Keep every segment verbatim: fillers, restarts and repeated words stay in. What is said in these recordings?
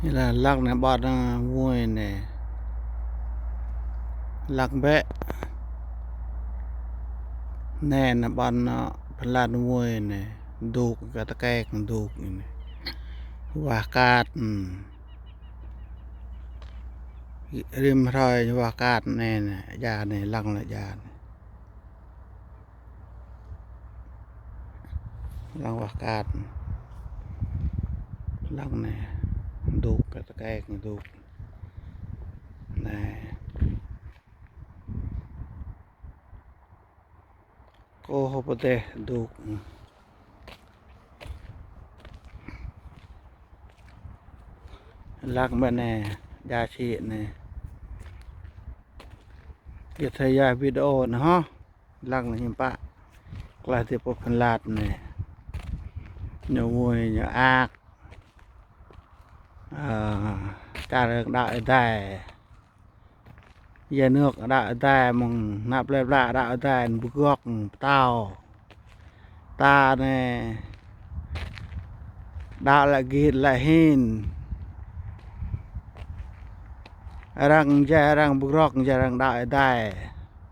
Anai lăng anai ƀon, ơ, vui anai. Lăng bĕ. Anai anai ƀon, ơ, pơlat vui anai. Duk, kơ tơkek duk anai. Wah kat, ơ. Rĭm hrơi wah kat anai anai. Dja anai, lăng lĕ dja anai. Lăng wah kat. Lăng anai. Duk, kơ tơkek duk. Anai. Kơ hŏ pơdeh duk. Lăng bĕ anai, dja sĭ anai. Yua thâo yua video anai hŏ. Lăng anai hiư̆m pă. Klaih dih pô pơlat anai. Ñu vui, ñu ak. Ơ, čar đaŏ Ơi Adai. Yua anŭn đaŏ Ơi Adai mơ̆ng anăp plơi pla đaŏ Ơi Adai, bơgŏk, pơtao. Ta anai đaŏ lĕ git lĕ hin. Arăng jai arăng bơgŏk jai arăng đaŏ Ơi Adai.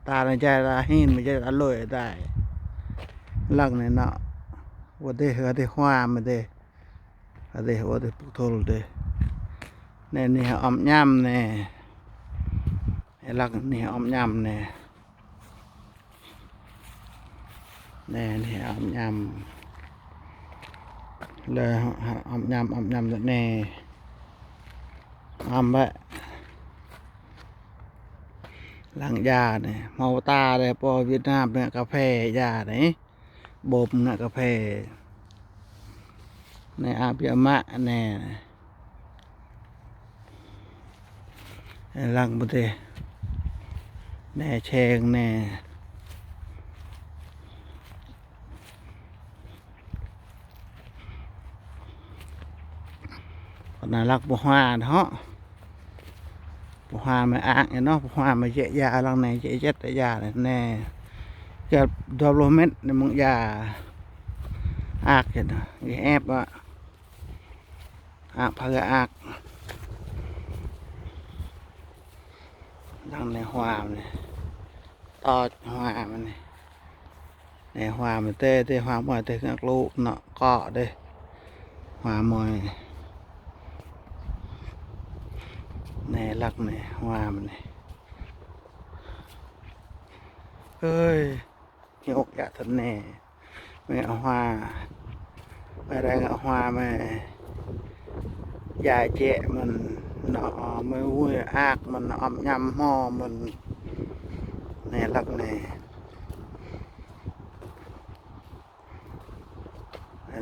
Ta anai jai ta hin, mơ̆ jai ta lui Ơi Adai. Lăng anai anŏ. Wơ̆t dih, wơ̆t dih hua mơ̆ dih. Adih, wơ̆t dih pơkơthul dih. Anai anih ŏm añăm anai. Lăng anih ŏm añăm anai. Anai anih ŏm añăm. Lĕ ŏm añăm, ŏm añăm anai. Ŏm bĕ. Lăng dja anai. Hmâo ta anai pô Việt Nam anai cà phê dja anai. Ƀôp ngă cà phê. Anai ăp biă mă anai. Anai lăng pơdeh. Anai čeng anai. Anai lăng pơhua anai hŏ. Pơhua mơ̆ ak anai, pơhua mơ̆ jĕ dja lăng anai, jĕ jĕt dja anai. Čar dua pluh mét anai mơ̆ng dja. Ak anai, gih ĕp ă. Ak, phă gah ak. Lăng anai hua anai. Tŏ hua anai. Anai hua mơ̆ tê, tê hua mơ̆ tê ngă klŭ nŏ kŏ dih. Hua mơ̆. Anai lăng anai hua mơ̆ anai. Ơi, ñu ôk djă tơnai. Mơ̆ ngă hua. Mơ̆ rai ngă hua mơ̆. Dja jĕ mơ̆n nŏ mơ̆ vui ak mơ̆n ŏm añăm hmâo mơ̆n. Anai lăng anai.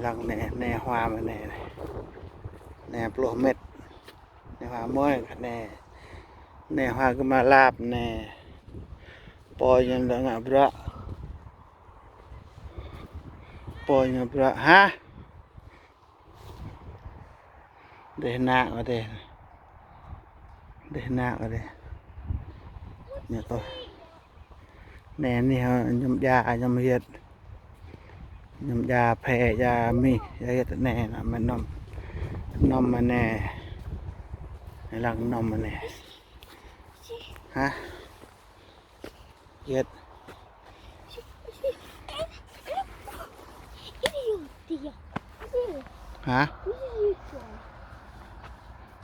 Lăng anai, anai hua mơ̆ anai. Anai pluh mét. Anai hua mơ̆ anai. Anai hua kơ mă lap anai. Pô ñu dŏ ngă bruă. Pô ñu bruă hă? Dêh nă kơ dêh. Dêh nă kơ dêh. Ñu kơ. Anai anih hŏ, añăm dja, añăm hiĕt. Añăm dja phê, dja mih, dja hiĕt anai, anăm mơ̆ anom. Anom anai. Anai lăng anom anai. Hă? Hiĕt. Hă?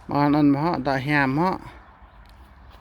Mă anŭn mơ̆ hŏ, dŏ hiam hŏ.